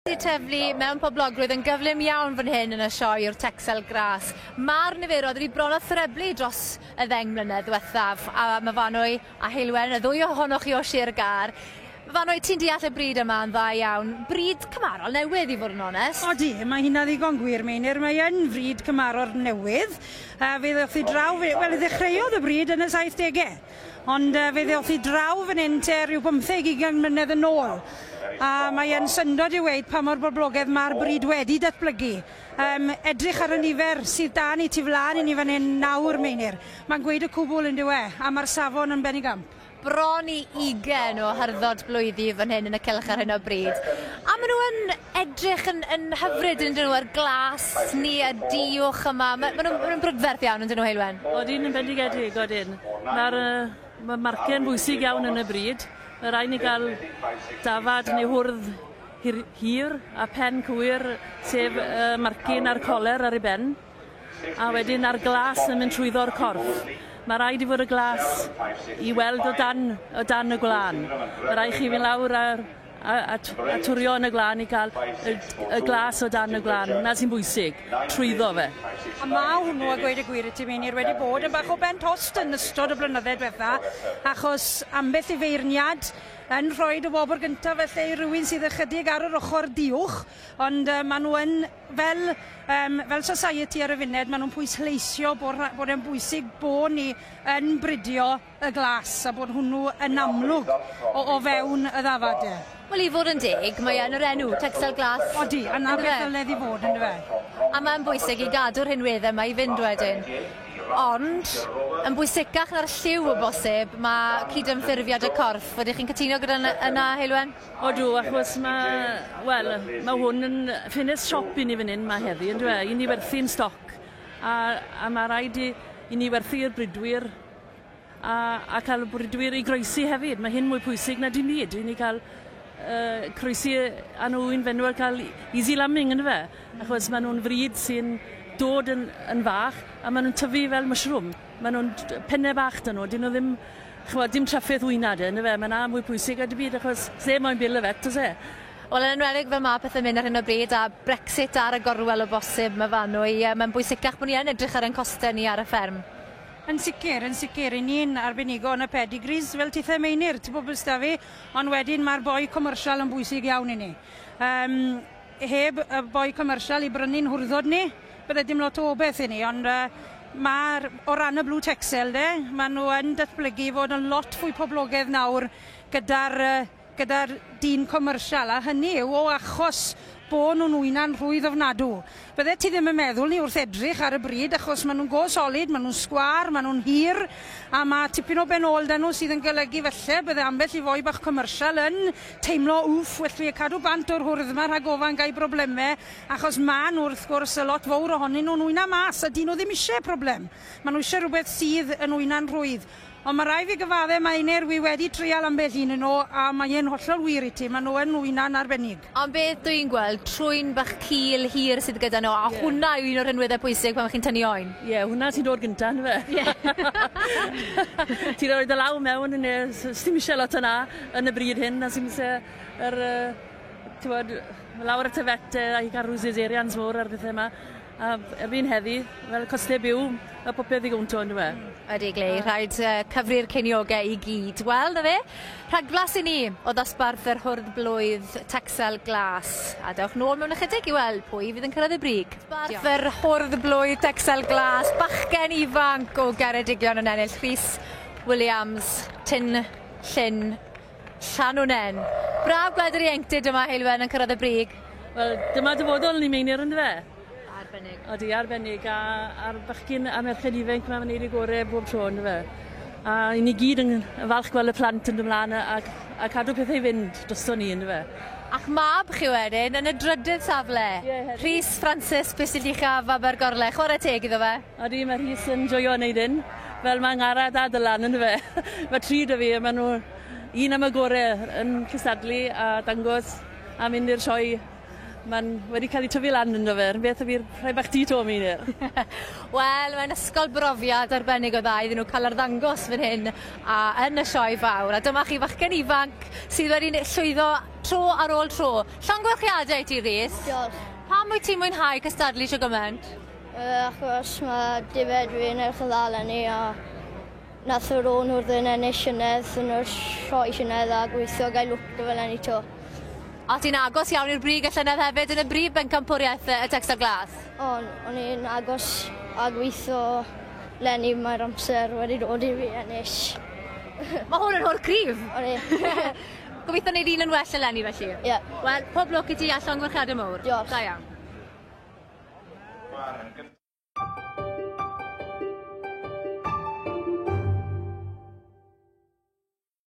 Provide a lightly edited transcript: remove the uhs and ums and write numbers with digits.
Wedi tyfu mewn poblogrwydd yn gyflym iawn fan hyn yn y sioe yw'r Texel Grass. Mae'r niferoedd wedi bron â threblu dros y ddeng mlynedd ddiwethaf a Myfanwy a Heulwen, y ddwy ohonoch chi o Sir Gâr. Myfanwy, ti'n deall y bryd yma yn dda iawn. Bryd cymarol newydd i fod yn onest. Odi, mae hynna ddigon gwir, Meinir. Mae yn fryd cymarol newydd. Fe ddoth i draw, wel, ddechreuodd y bryd yn y 70au. Ond fe ddoth i draw fan hyn te rhyw bymtheg, ugain mlynedd yn ôl. A mae e'n syndod i weud pa mor boblogaidd mae'r bryd wedi datblygu. Um, edrych ar y nifer sydd da ni tu flaen i ni fan hyn nawr, Meinir. Mae'n gweud y cwbl yn dyw e, a mae'r safon yn benigamp. Bron i ugain o hyrddod blwyddi fan hyn yn y cylch ar hyn o bryd. A maen nhw yn edrych yn, yn hyfryd yn dyn nhw, yr glas ni y diwch yma. Maen nhw'n ma nhw brydferth iawn yn dyn nhw, Heulwen? Odyn yn bendigedig, odyn. Mae'r ma marcau'n bwysig iawn yn y bryd. Mae rhaid ni gael dafad neu hwrdd hir, hir a pen cywir, sef uh, marcyn a'r coler ar ei ben. A wedyn a'r glas yn mynd trwyddo'r corff. Mae rhaid i fod y glas i weld o dan, o dan y gwlân. Mae rhaid chi fynd lawr a, a, a, a twrio yn y gwlân i gael y, y glas o dan y gwlân. Na sy'n bwysig, trwyddo fe. A mae hwnnw, a gweud y gwir i ti, Meinir, wedi bod yn bach o ben tost yn ystod y blynydde diwetha, achos ambell i feirniad yn rhoi y wobr gyntaf felly i rywun sydd ychydig ar yr ochr diwch, ond uh, maen nhw yn fel, um, fel society ar y funud, maen nhw'n pwysleisio bod, bod e'n bwysig bod ni yn bridio y glas a bod hwnnw yn amlwg o, o fewn y ddafad. E. Wel, i fod yn deg, mae yn yr enw, Texel Glas. Odi, a na beth ddyledd i fod, yn dyfe. A mae'n bwysig i gadw'r rhinweddau yma i fynd wedyn. Ond, yn bwysicach na'r lliw o bosib, mae cydymffurfiad y corff. Ydych chi'n cytuno gyda yna, Heulwen? Odw, achos mae, wel, mae hwn yn ffenest siop i ni fan hyn mae heddi, yn dwi? I ni werthu'n stoc. A, a mae rhaid i, i ni werthu'r bridwyr a, a cael y bridwyr i groesi hefyd. Mae hyn mwy pwysig na dim byd. I ni cael uh, croesi a nhw i'n fenw a cael easy lambing, yn fe? Achos maen nhw'n fryd sy'n dod yn, yn fach a maen nhw'n tyfu fel mushroom. Maen nhw'n pennau bach dyn nhw, dyn nhw ddim, ch'mod, dim trafferth wyna de, yndyfe? Mae 'na mwy pwysig a dim byd achos se moyn bil y vet, oes e? Wel, yn enwedig fel mae pethau'n mynd ar hyn o bryd a Brexit ar y gorwel o bosib, Myfanwy, mae'n bwysicach bod ni yn edrych ar ein costau ni ar y fferm. Yn sicr, yn sicr, i ni'n arbenigo yn y pedigrees, fel tithe Meinir, ti'n gwybod beth 'da fi, ond wedyn mae'r boi commercial yn bwysig iawn i ni. Um, heb y boi commercial i brynu'n hwrddod ni, bydde dim lot o obeth i ni, ond uh, mae'r, o ran y Blue Texel de, maen nhw yn datblygu i fod yn lot fwy poblogaidd nawr gyda'r gyda'r dyn commercial, a hynny yw o achos bo nhw'n wyna'n rhwydd ofnadw. Bydde ti ddim yn meddwl ni wrth edrych ar y bryd, achos maen nhw'n go solid, maen nhw'n sgwâr, maen nhw'n hir, a mae tipyn o ben ôl 'da nhw sydd yn golygu felly bydde ambell i foi bach commercial yn teimlo wff, well fi cadw bant o'r hwrdd yma rhag ofan gai broblemau, achos maen nhw wrth gwrs y lot fawr ohonyn nhw'n wyna mas, a dyn nhw ddim eisiau problem. Maen nhw eisiau rhywbeth sydd yn wyna'n rhwydd. Ond mae rhaid fi gyfadde, mae Einir, wi wedi trial ambell un yn nhw, a mae e'n hollol wir i ti, maen nhw yn wyna'n arbennig. Ond beth dwi'n gweld, trwyn bach cul hir sydd gyda nhw, a yeah. hwnna yw un o'r rhinweddau pwysig pan chi'n tynnu oen. Ie, yeah, hwnna sy'n dod gynta, yndyfe? Ie. Ti'n rhoi dy law mewn yn y... S'dim eisiau lot yna yn y bryd hyn, a sy'n eisiau yr... Ti'n lawr at y vet a i gael rhyw cesareans mowr a'r pethau yma. A erbyn heddi, fel costau byw, mae popeth i gwnto yn dwi? Ydy, Glei, rhaid uh, cyfri'r ceiniogau i gyd. Wel, na fe, rhagflas i ni o ddosbarth yr hwrdd blwydd Texel Glas. A dewch nôl mewn ychydig i weld pwy fydd yn cyrraedd y brig. Dosbarth yr hwrdd blwydd Texel Glas, bachgen ifanc o Geredigion yn ennill Rhys Williams, Tyn Llyn Llanwnen. Braf gweld yr ieuenctid yma, Heulwen, yn cyrraedd y brig. Wel, dyma dyfodol ni Meinir, yndyfe? Arbennig. Odi, arbennig, a, a'r bachgyn a merched ifanc mae'n wneud ei gorau bob tro, yndyfe? A i ni gyd yn falch gweld y plant yn dod ymlaen a, a, a cadw pethau i fynd drosto ni, yndyfe? A'ch mab chi wedyn yn y drydydd safle. Ie, hefyd. Rhys Francis Pistyll Uchaf Abergorle. Chwarae teg iddo fe. Odi, mae Rhys yn joio wneud hyn, fel mae Angharad a Dylan, yndyfe? mae tri 'da fi, a maen nhw un am y gore yn cystadlu a dangos a mynd i'r sioe. Mae'n wedi cael ei tyfu lan ynddo fe, beth yw rhai bach ti to, Meinir? Wel, mae'n ysgol brofiad arbennig o dda iddyn nhw cael arddangos fan hyn a yn y sioe fawr. A dyma chi fachgen ifanc sydd wedi llwyddo tro ar ôl tro. Llongyfarchiadau i ti, Rhys. Diolch. Pam wyt ti'n mwynhau cystadlu shwd gymaint? Achos mae defaid fi'n edrych yn dda eleni a nath yr o'n hwrdd yn ennill llynedd yn yr sioe llynedd a gweithio gael lwc 'da fe eleni 'to. A ti'n agos iawn i'r brig y llynedd hefyd yn y brif bencampwriaeth y Texel Glas. On, o'n i'n agos a gweithio leni mae'r amser wedi dod i fi ennill. Mae hwn yn hwrdd cryf. O'n i. Gobeithio wneud un yn well eleni felly. Ie. Wel, pob lwc i ti a llongyfarchiadau mawr. Diolch. Da iawn.